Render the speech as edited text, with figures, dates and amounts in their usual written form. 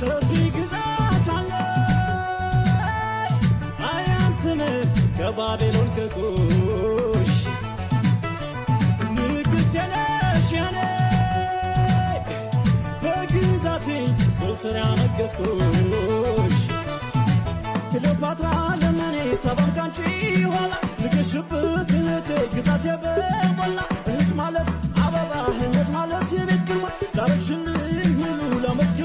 ሰፊ ግዛት አለ አያንስም ከባቢሎን ከኩሽ ንግሥት የለሽ የኔ በግዛቴ ዘውትር ያነገስኩሽ። ክሌዎፓትራ ለምኔ ሰባም ካንቺ ኋላ ንገሽብት እህቴ ግዛቴ በሞላ። እህት ማለት አበባ፣ እህት ማለት የቤት ግርማ፣ ላረግሽልኝ ሁሉ ላመስግን።